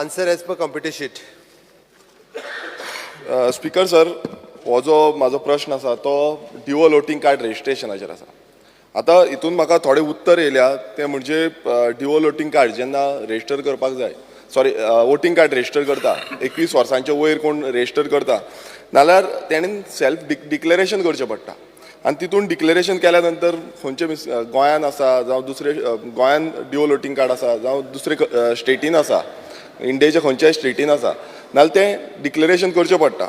Answer as per computer sheet. Speaker sir, हो जो म्हाजो प्रश्न आसा तो ड्युअल वोटींग कार्ड रजिस्ट्रेशनाचेर आसा. आतां हितून म्हाका थोडे उत्तर येयल्या ते म्हणजे ड्युअल वोटींग कार्ड जेन्ना रजिस्टर करपाक जाय, सॉरी, वोटींग कार्ड रजिस्टर करता, 21 वर्सांचे वयर कोण रजिस्टर करता नाल्यार तेणेन सेल्फ डिक्लेरेशन करचें पडटा आनी तितून डिक्लेरेशन केल्या नंतर खंयचे मिस गोंयान आसा जावं दुसरे गोंयान ड्युअल वोटींग कार्ड आसा जावं दुसरे स्टेटीन आसा, इंडियेच्या खंयच्याय स्टेटीन आसा नाल्यार तें डिक्लेरेशन करचें पडटा.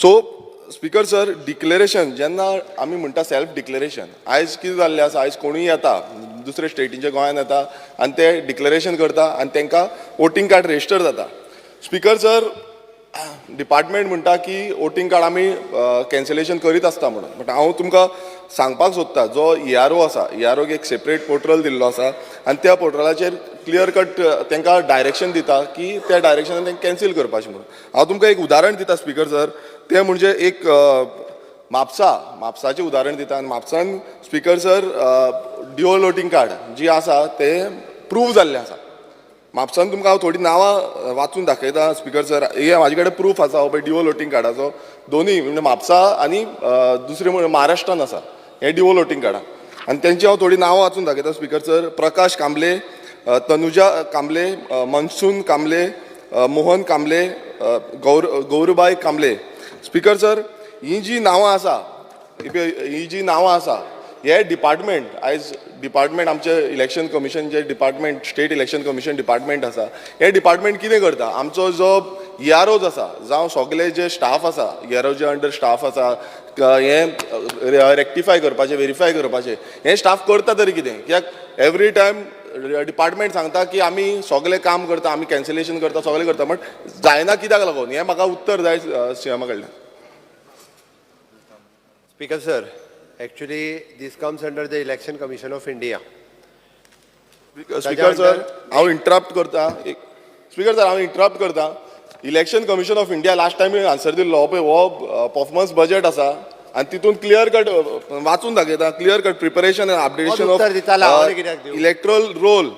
सो स्पीकर सर, डिक्लेरेशन जेन्ना आमी म्हणटा सेल्फ डिक्लेरेशन, आयज कितें जाल्लें आसा, आयज कोणूय येता दुसरे स्टेटीचे गोंयान येता आनी ते डिक्लेरेशन करता आनी तांकां वोटींग कार्ड रजिस्टर जाता. स्पीकर सर, डिपार्टमेंट म्हणटा की वोटींग कार्ड आमी कॅन्सलेशन करीत आसता म्हणून, बट हांव तुमकां सांगपाक सोदता, जो इआरओ आसा, इआरओक एक सेपरेट पोर्टल दिल्लो आसा आनी त्या पोर्टलाचेर क्लियर कट तांकां डायरेक्शन दिता की त्या डायरेक्शनान तांकां कॅन्सील करपाचें म्हणून. हांव तुमकां एक उदाहरण दिता स्पीकर सर, तें म्हणजे एक म्हापसा, म्हापसाचें उदाहरण दिता आनी म्हापसान, speaker sir, dual voting card जी आसा तें प्रूव जाल्लें आसा म्हापसान. तुमकां हांव थोडीं नांवां वाचून दाखयता स्पीकर सर. हे म्हाजे कडेन प्रूफ आसा हो पळय ड्युअल वोटींग कार्डाचो. दोनूय म्हणजे म्हापसा आनी दुसरें म्हणजे महाराष्ट्रान आसा हे ड्युअल वोटींग कार्डां आनी तेंची हांव थोडीं नांवां वाचून दाखयता speaker sir. Prakash Kamble, Tanuja Kamble, Mansoon Kamble, Mohan Kamble, Gaurbai Kamble. Speaker sir, ही जी नांवां आसा, ही पळय, ही जी नांवां आसा, हे डिपार्टमेंट आयज डिपार्टमेंट आमचे इलेक्शन कमिशन जे department, state election commission department आसा, हे डिपार्टमेंट कितें करता? आमचो जो इआरओज आसा जावं सगळे जे स्टाफ आसा, इआरओजे अंडर स्टाफ आसा, हे रेक्टिफाय करपाचे, वेरीफाय करपाचे, हे स्टाफ करता तरी कितें? कित्याक एवरी टायम डिपार्टमेंट सांगता की आमी सगळें काम करता, आमी कॅन्सलेशन करता, सगळें करता, बट जायना कित्याक लागून? हें म्हाका उत्तर जाय सीएमा कडल्यान. Speaker sir, actually this comes under the Election Commission of India. Speaker sir, हांव इंटरप्ट करता. स्पीकर सर, हांव इंटरप्ट करता. Election commission of India last time answer दिल्लो हो पळय, हो परफॉर्मन्स बजेट आसा आनी तितून क्लियर कट वाचून दाखयता, clear cut preparation and updation उत्तर दितालो, हांव कित्याक ऑफ दिवं?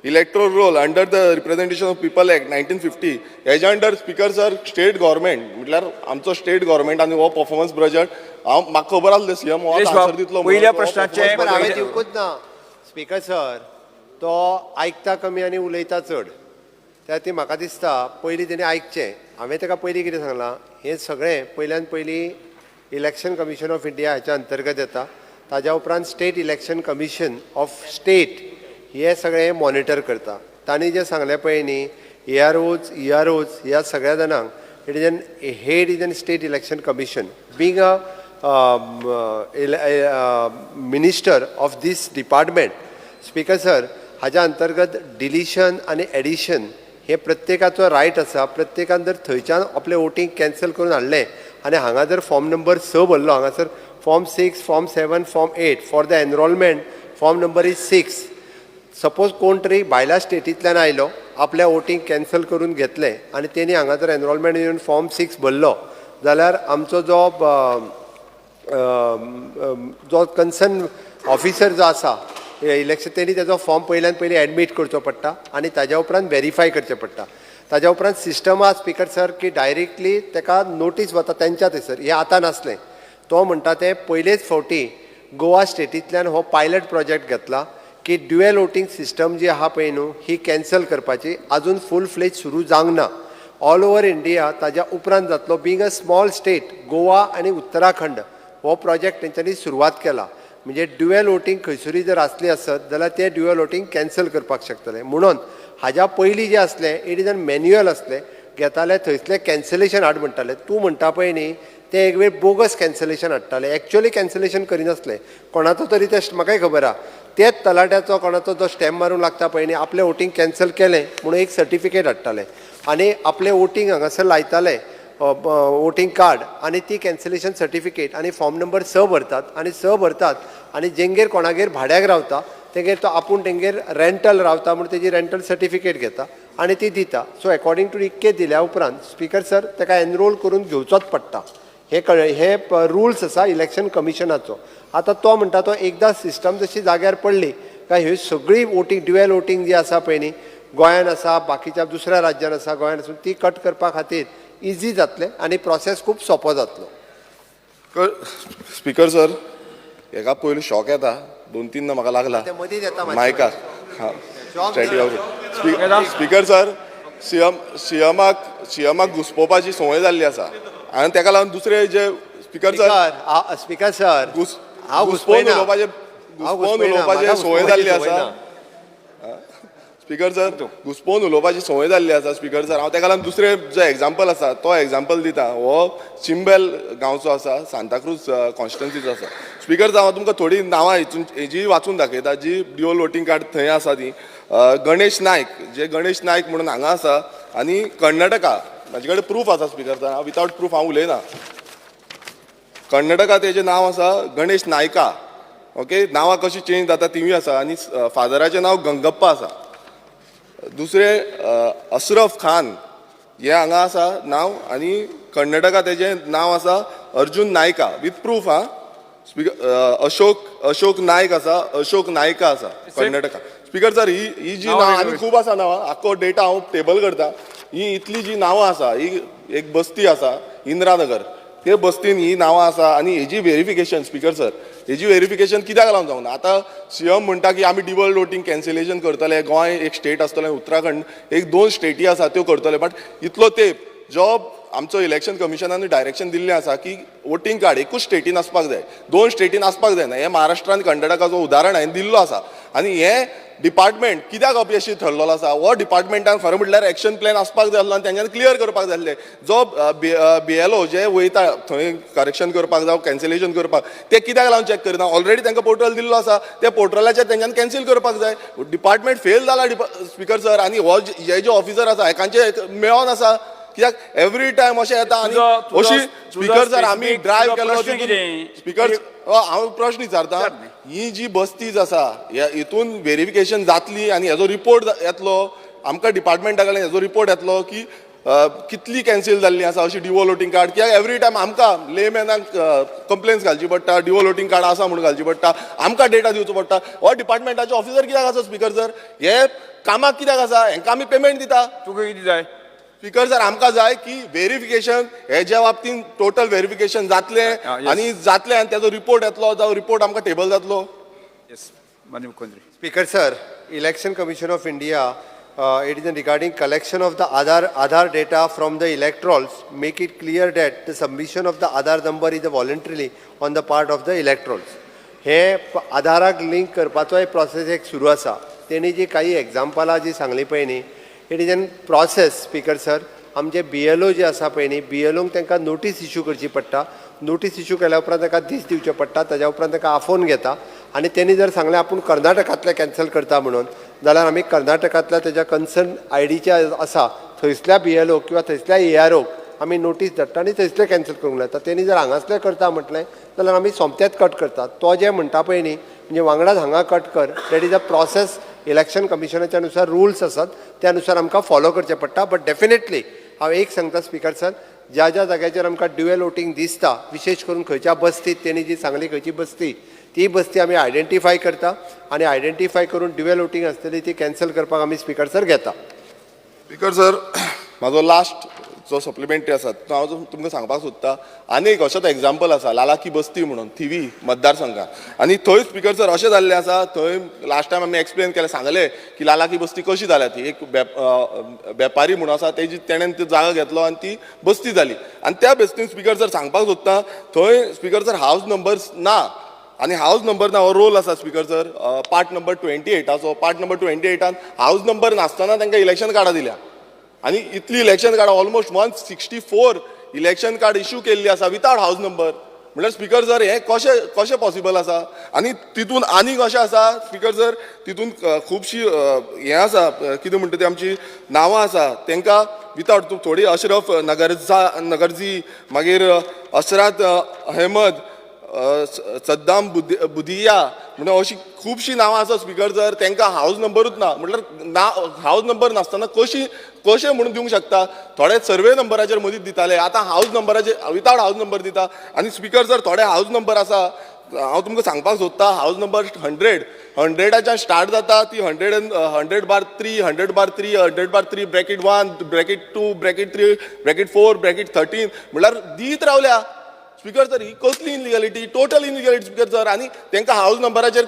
Electoral roll under the Representation of People Act 1950. हेज्या under, speaker sir, state government म्हटल्यार आमचो स्टेट गव्हर्मेंट आनी हो परफॉर्मन्स बजेट हांव म्हाका खबर आसलें सीएम हो निलेश आन्सर बाब, दितलो म्हणून. पयल्या हो प्रश्नाचें performance पण हांवें budget- दिवकूच ना. स्पीकर सर, तो आयकता कमी आनी उलयता चड. त्या खातीर म्हाका दिसता पयलीं तेणी आयकचें. हांवें ताका पयलीं कितें सांगलां, हें सगळें पयल्यान पयलीं इलेक्शन कमिशन ऑफ इंडिया हाच्या अंतर्गत येता. ताज्या उपरांत State Election Commission of state हे सगळें मॉनिटर करता. तांणी जें सांगलें पळय न्ही, एआरओज, इआरओज ह्या सगळ्या जाणांक it is an head is an State Election Commission. Being a minister of this department, Speaker sir, हाज्या अंतर्गत डिलिशन आनी एडिशन हे प्रत्येकाचो रायट आसा. प्रत्येकान जर थंयच्यान आपलें वोटींग कॅन्सल करून हाडलें आनी हांगा जर फॉर्म नंबर 6 भरलो, हांगासर form 6, form 7, form 8, for the enrolment form number is 6. Suppose कोण तरी भायल्या स्टेटींतल्यान आयलो, आपल्या वोटींग कॅन्सल करून घेतलें आनी तेणी हांगा जर एनरोलमेंट येवन फॉर्म 6 भरलो जाल्यार आमचो जो कन्सर्न ऑफिसर जो आसा इलेक्शन, तेणी तेजो फॉर्म पयल्यान पयलीं एडमीट करचो पडटा आनी ताज्या उपरांत वेरीफाय करचें पडटा. ताज्या उपरांत सिस्टम आसा, स्पीकर सर, की डायरेक्टली ताका नोटीस वता तेंच्या थंयसर. हें आतां नासलें. तो म्हणटा तें पयलेच फावटी गोवा स्टेटींतल्यान हो पायलट प्रोजेक्ट घेतला की ड्युएल वोटींग सिस्टम जी आहा पळय न्हू, ही कॅन्सल करपाची. अजून फूल फ्लेज सुरू जावंक ना. ऑल ओवर इंडिया ताज्या उपरांत जातलो. Being a small state, Goa आनी उत्तराखंड हो प्रोजेक्ट तेंच्यांनी सुरवात केला. म्हणजे ड्युएल वोटींग खंयसरूय जर आसली आसत जाल्यार ते ड्युएल वोटींग कॅन्सल करपाक शकतले म्हणून. हाज्या पयलीं जें आसलें, it is an manual आसलें. घेताले थंयसलें कॅन्सलेशन हाड म्हणटाले. तूं म्हणटा पळय न्ही, ते एक वेळ बोगस कॅन्सलेशन हाडटाले, एक्चुअली कॅन्सलेशन करिनासले. कोणाचो तरी ते म्हाकाय खबर आहा, तेच तलाट्याचो कोणाचो जो स्टॅम्प मारूंक लागता पळय न्ही, आपलें वोटींग कॅन्सल केलें म्हणून एक सर्टिफिकेट हाडटाले आनी आपलें वोटींग हांगासर लायताले, वोटींग कार्ड आनी ती कॅन्सलेशन सर्टिफिकेट आनी फॉर्म नंबर 6 भरतात आनी 6 भरतात आनी जेंगेर कोणागेर भाड्याक रावता तेगेर तो आपूण तेंगेर रेंटल रावता म्हूण तेजी रेंटल सर्टिफिकेट घेता आनी ती दिता. सो एकॉर्डिंग टू इतकें दिल्या उपरांत, स्पीकर सर, ताका एनरोल करून घेवचोच पडटा. हे कळ्ळें? हे रुल्स आसा इलेक्शन कमिशनाचो. आतां तो म्हणटा, तो एकदां सिस्टम जशी जाग्यार पडली काय ह्यो सगळी वोटींग, ड्युएल वोटींग जी आसा पळय न्ही. गोंयान आसा, बाकीच्या दुसऱ्या राज्यान आसा, गोंयान आसून ती कट करपा खातीर इजी जातलें आनी प्रोसेस खूब सोंपो जातलो. स्पीकर सर, हेका पयलू शॉक येता, दोन तीन म्हाका लागला. ते मदींच येता मातशें. मायकार. Shock. स्पीकर सर, सीएम सीएमाक सीएमाक घुसपोवपाची संवय जाल्ली आसा आनी तेका लागून दुसरे जे speaker sir speaker, speaker sir, हांव घुसपोवन घुसपयना. उलोवपाचे हांव घुसपोवन घुसपयना. उलोवपाची म्हाका संवय घुसपोवपाची जाल्ली संवय आसा. ना. स्पीकर सर, घुसपोवन उलोवपाची संवय जाल्ली आसा. स्पीकर सर, हांव तेका लागून दुसरे जो एग्जाम्पल आसा तो एग्जाम्पल दिता. हो चिंबेल गांवचो आसा, सांताक्रूज कॉन्स्टिट्युन्सीचो आसा. स्पीकर सर, हांव तुमकां थोडीं नांवां हितून हेजी वाचून दाखयता जी ड्युअल वोटींग कार्ड थंय आसा ती. गणेश नायक, जे गणेश नायक म्हणून हांगा आसा आनी कर्नाटका, म्हाजे कडेन प्रूफ आसा स्पीकर सर, हांव विदावट प्रूफ हांव उलयना. कर्नाटका तेजें नांव आसा गणेश नायका, ओके. नांवां कशीं चेंज जाता तिवूय आसा आनी फादराचें नांव गंगप्पा आसा. दुसरें अशरफ खान हें हांगा आसा नांव आनी कर्नाटका तेजें नांव आसा अर्जुन नायका, विथ प्रूफ. हा स्पीकर, अशोक अशोक नायक आसा, अशोक नायका आसा कर्नाटका. स्पीकर सर, ही ही जी नांवां नांवां आनी वेगळीं. खूब आसा नांवां, आख्खो डेटा हांव टेबल करता. ही इतली जी नांवां आसा, ही एक बस्ती आसा इंदिरानगर, ते बस्तीन ही नांवां आसा आनी हेजी व्हेरिफिकेशन, स्पीकर सर, हेजी व्हेरिफिकेशन कित्याक लागून जावना? आतां सीएम म्हणटा की आमी ड्युअल वोटींग कॅन्सलेशन करतले, गोंय एक स्टेट आसतलें, उत्तराखंड एक दोन स्टेटी आसा त्यो करतले. बट इतलो तेंप जो आमचो इलेक्शन कमिशनान डायरेक्शन दिल्लें आसा की वोटींग कार्ड एकूच स्टेटीन आसपाक जाय, दोन स्टेटीन आसपाक जायना, हें महाराष्ट्रान कर्नाटकाचो उदाहरण हांवें दिल्लो आसा. आनी हें डिपार्टमेंट कित्याक अपयशी ठरलेलो आसा? हो डिपार्टमेंटान खरें म्हटल्यार एक्शन प्लॅन आसपाक जाय आसलो आनी तेंच्यांनी क्लियर करपाक जाय आसलें. जो बीएलओ जे वयता थंय करेक्शन करपाक जावं कॅन्सलेशन करपाक, ते कित्याक लागून चॅक करना? ऑलरेडी तांकां पोर्टल दिल्लो आसा, त्या पोर्टलाचेर तेंच्यांनी कॅन्सील करपाक जाय. डिपार्टमेंट फेल जाला स्पीकर सर. आनी हो हे जे ऑफिसर आसा हेकांचे मेळोन आसा, कित्याक एवरी टायम अशें येता आनी तुजो- अशी तुजो स्पीकर सर, आमी specific drive तुजो केलो. प्रश्न कितें? स्पीकर, हांव प्रश्न विचारता. विचार न्ही. ही जी बस्तीज आसा हितून व्हेरिफिकेशन जातली आनी हेजो रिपोर्ट येतलो आमकां डिपार्टमेंटा कडल्यान, हेजो रिपोर्ट येतलो की कितली कॅन्सील जाल्ली आसा अशी ड्युअल वोटींग कार्ड? कित्याक एवरी टायम आमकां लेमॅनाक कंप्लेन्स घालची पडटा, ड्युअल वोटींग कार्ड आसा म्हणून घालची पडटा, आमकां डेटा दिवचो पडटा. हो डिपार्टमेंटाचे ऑफिसर कित्याक आसा स्पीकर सर? हे कामाक कित्याक आसा? हेंकां आमी पेमेंट दिता. तुका कितें जाय? स्पीकर सर, आमकां जाय की व्हेरिफिकेशन हेज्या बाबतीन टोटल व्हेरिफिकेशन जातलें yes. आनी जातलें आनी तेजो रिपोर्ट येतलो, जावं रिपोर्ट आमकां टेबल जातलो. येस, माननीय मुख्यमंत्री. Speaker sir, Election Commission of India, it is regarding collection of the Aadhaar data from the electorals, make it clear that the submission of the Aadhaar number is voluntarily on the part of the electorals. हे आधाराक link करपाचोय process एक सुरू आसा. तेणी जी काही एग्जाम्पलां जी सांगली पळय न्ही, it is an process, Speaker sir. आमचे बीएलओ जे आसा पळय न्ही, बीएलओंक तांकां नोटीस इशू करची पडटा. नोटीस इशू केल्या उपरांत ताका दीस दिवचे पडटा. ताज्या उपरांत ताका आफोवन घेता आनी तेणी जर सांगलें आपूण कर्नाटकांतलें कॅन्सल करता म्हणून, जाल्यार आमी कर्नाटकांतल्या तेज्या कन्सर्न आयडीचे आसा थंयसल्या बीएलओ किंवा थंयसल्या एआरओक आमी नोटीस धाडटा आनी थंयसलें कॅन्सल करूंक लायता. तेणी जर हांगासलें करता म्हटलें जाल्यार आमी सोमतेच कट करतात. तो जें म्हणटा पळय न्ही, म्हणजे वांगडाच हांगा कट कर, that is a process. Election कमिशनाच्या नुसार रुल्स आसात, त्या नुसार आमकां फॉलो करचें पडटा. बट डेफिनेटली हांव एक सांगता स्पीकर सर, ज्या ज्या जाग्याचेर आमकां ड्युएल वोटींग दिसता, विशेश करून खंयच्या बस्तीत तेणी जी सांगली खंयची बस्ती, ती बस्ती आमी आयडेंटिफाय करता आनी आयडेंटिफाय करून ड्युएल वोटींग आसतली ती कॅन्सल करपाक आमी स्पीकर सर घेता. स्पीकर सर, म्हाजो लास्ट जो सप्लिमेंटरी आसा तो हांव तुमकां सांगपाक सोदता. आनी एक अशेंच एग्जाम्पल आसा, लालाकी बस्ती म्हणून थिवी मतदारसंघात आनी थंय स्पीकर सर अशें जाल्लें आसा. थंय लास्ट टायम आमी एक्सप्लेन केलें, सांगलें की लालाकी बस्ती कशी जाल्या ती. एक वेपारी म्हणून आसा, तेजी तेणेन ती जागा घेतलो आनी ती बस्ती जाली. आनी त्या बस्तीन स्पीकर सर सांगपाक सोदता, थंय स्पीकर सर हावज नंबर्स ना आनी हावज नंबर ना हो रोल आसा स्पीकर सर, पार्ट नंबर 28आचो. पार्ट नंबर 28आन हावज नंबर नासतना तांकां इलेक्शन कार्डां दिल्या आनी इतली इलेक्शन कार्डां, almost 164 election card issue केल्ली आसा विथआउट हावज नंबर. म्हणल्यार स्पीकर सर, हें कशें कशें पॉसिबल आसा? आनी तितून आनीक अशें आसा स्पीकर सर, तितून खुबशी हें आसा, कितें म्हणटा ते, आमची नांवां आसा तांकां विथआउट थोडी अशरफ नगरजा नगरजी, मागीर असरात अहमद, सद्दाम बुदिया म्हणून अशी खुबशीं नांवां आसा स्पीकर सर, तांकां हावज नंबरूच ना. म्हटल्यार ना हावज नंबर नासतना कशी कशें म्हणून दिवंक शकता? थोडे सर्वे नंबराचेर मदींच दिताले, आतां हावज नंबराचेर विथआउट हावज नंबर दिता. आनी स्पीकर सर, थोडे हावज नंबर आसा हांव तुमकां सांगपाक सोदता, हावज नंबर 100, 100च्यान स्टार्ट जाता ती 100, 100/3, 100/3, 100/3 (1, 2, 3, 4, (13), म्हणल्यार दीत रावल्या. स्पीकर सर, ही कसली illegality? Total illegality, speaker sir. आनी तांकां हावज नंबराचेर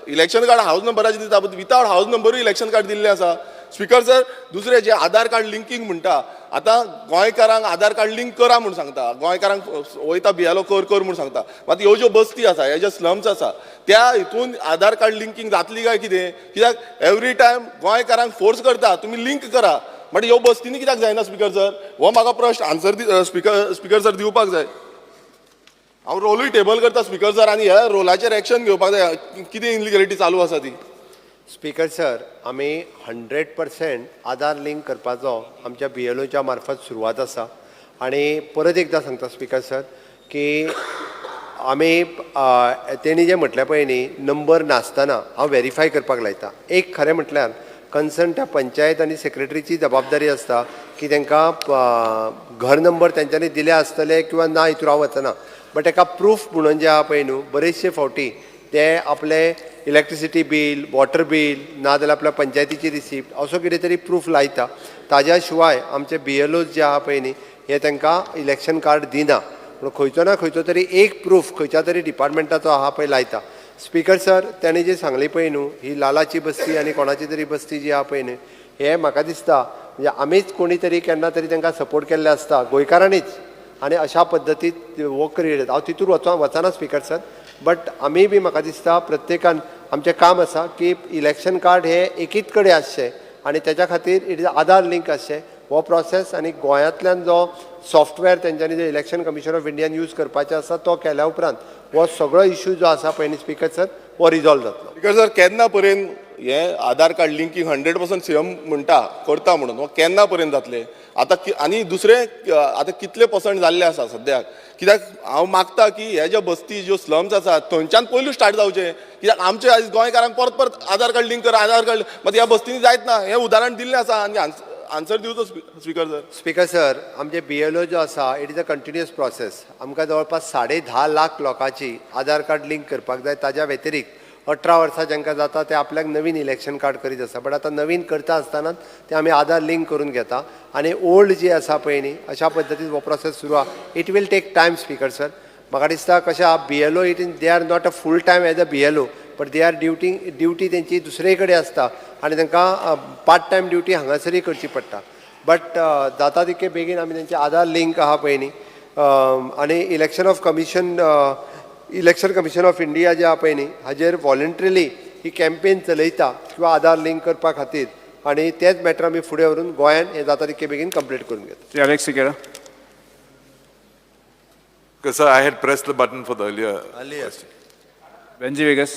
इलेक्शन कार्ड हावज नंबराचेर दिता, वितावट हावज नंबरूय इलेक्शन कार्ड दिल्लें आसा. स्पीकर सर, दुसरें जे आधार कार्ड लिंकींग म्हणटा, आतां गोंयकारांक आधार कार्ड लिंक करा म्हूण सांगता, गोंयकारांक वयता बियालो कर कर म्हूण सांगता. मात ह्यो ज्यो बस्ती आसा, ह्यो ज्यो स्लम्स आसा, त्या हितून आधार कार्ड लिंकींग जातली काय कितें? कित्याक एवरी टायम गोंयकारांक फोर्स करता, तुमी लिंक करा, बट ह्यो बस्तींनी कित्याक जायना? स्पीकर सर, हो म्हाका प्रश्न आन्सर स्पीकर सर दिवपाक जाय. हांव रोलूय टेबल करता, स्पीकर सर, आनी ह्या रोलाचेर एक्शन घेवपाक जाय. कितें इनलिगलिटी चालू आसा ती? स्पीकर सर, आमी 100% आधार लिंक करपाचो आमच्या बीएलओच्या मार्फत सुरवात आसा. आनी परत एकदां सांगता स्पीकर सर की आमी तेणी जें म्हटलें पळय न्ही, नंबर नासतना हांव वेरीफाय करपाक लायता. एक खरें म्हटल्यार कन्सर्न त्या पंचायत आनी सेक्रेटरीची जबाबदारी आसता की तांकां घर नंबर तेंच्यांनी दिले आसतले किंवा ना, हितूर हांव वचना. बट एका प्रूफ म्हणून जे आहा पळय न्हू, बरेचशे फावटी ते आपले इलेक्ट्रिसिटी बील, वॉटर बील, नाजाल्यार आपल्या पंचायतीची रिसिप्ट, असो कितें तरी प्रूफ लायता. ताज्या शिवाय आमचे बीएलओज जे आहा पळय न्ही, हे तांकां इलेक्शन कार्ड दिना. पूण खंयचो ना खंयचो तरी एक प्रूफ खंयच्या तरी डिपार्टमेंटाचो आहा पळय लायता. स्पीकर सर, तेणें जी सांगली पळय न्हू, ही लालाची बस्ती आनी कोणाची तरी बस्ती जी आहा पळय न्ही, हे म्हाका दिसता म्हणजे आमीच कोणी तरी केन्ना तरी तांकां सपोर्ट केल्ले आसता गोंयकारांनीच आनी अशा पद्दतीत हो क्रिएट. हांव तितूर वचना स्पीकर सर, बट आमी बी म्हाका दिसता प्रत्येकान आमचें काम आसा की इलेक्शन कार्ड हे एकीच कडेन आसचें आनी तेच्या खातीर it is Aadhaar link आसचें. हो प्रोसेस आनी गोंयांतल्यान जो सॉफ्टवेअर तेंच्यांनी जो इलेक्शन कमिशन ऑफ इंडियान यूज करपाचें आसा, तो केल्या उपरांत हो सगळो इशू जो आसा पळय न्ही स्पीकर सर, हो रिजॉल्व जातलो. स्पीकर सर, केन्ना पर्यंत हे आधार कार्ड लिंकींग 100% सीएम म्हणटा करता म्हणून, हो केन्ना पर्यंत जातले आतां? आनी दुसरें, आतां कितले पर्संट जाल्ले आसा सद्याक? कित्याक हांव मागता की हे ज्यो बस्ती, ज्यो स्लम्स आसा, थंयच्यान पयलू स्टार्ट जावचें. कित्याक आमचे आयज गोंयकारांक परत परत आधार कार्ड लिंक कर, आधार कार्ड, मात ह्या बस्तींनी जायत ना. हें उदाहरण दिल्लें आसा आनी आन्सर दिवचो स्पीकर सर. स्पीकर सर, आमचे बीएलओ जो आसा, it is a continuous process. आमकां जवळपास 10.5 लाख लोकांची आधार कार्ड लिंक करपाक जाय. ताज्या व्यतिरिक्त 18 वर्सां जांकां जाता ते आपल्याक नवीन इलेक्शन कार्ड करीत आसा. बट आतां नवीन करता आसतनाच ते आमी आधार लिंक करून घेता आनी ओल्ड जी आसा पळय न्ही, अशा पद्दतीन हो प्रोसेस सुरू आहा. It will take time, Speaker sir. म्हाका दिसता कशें आहा, BLO, it is they are not a full time as a BLO, but they are duty तेंची दुसरे कडेन आसता आनी तांकां पार्ट टायम ड्युटी हांगासरय करची पडटा. बट जाता तितके बेगीन आमी तेंचे आधार लिंक आहा पळय न्ही, आनी Election Commission of India जे आहा पळय न्ही, हाजेर वॉलंटरीली ही कॅम्पेन चलयता किंवा आधार लिंक करपा खातीर आनी तेच मॅटर आमी फुडें व्हरून गोंयान हें जाता तितके बेगीन कंप्लीट करून घेता. Shri Alex Sequeira. Because, sir, I had pressed the button for the earlier question. Venzy Viegas.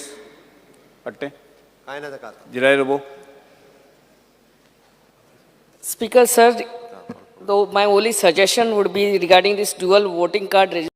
पट्टे. कांय ना ताका. जिराय Lobo. Speaker, sir, though my only suggestion would be regarding this dual voting card registration.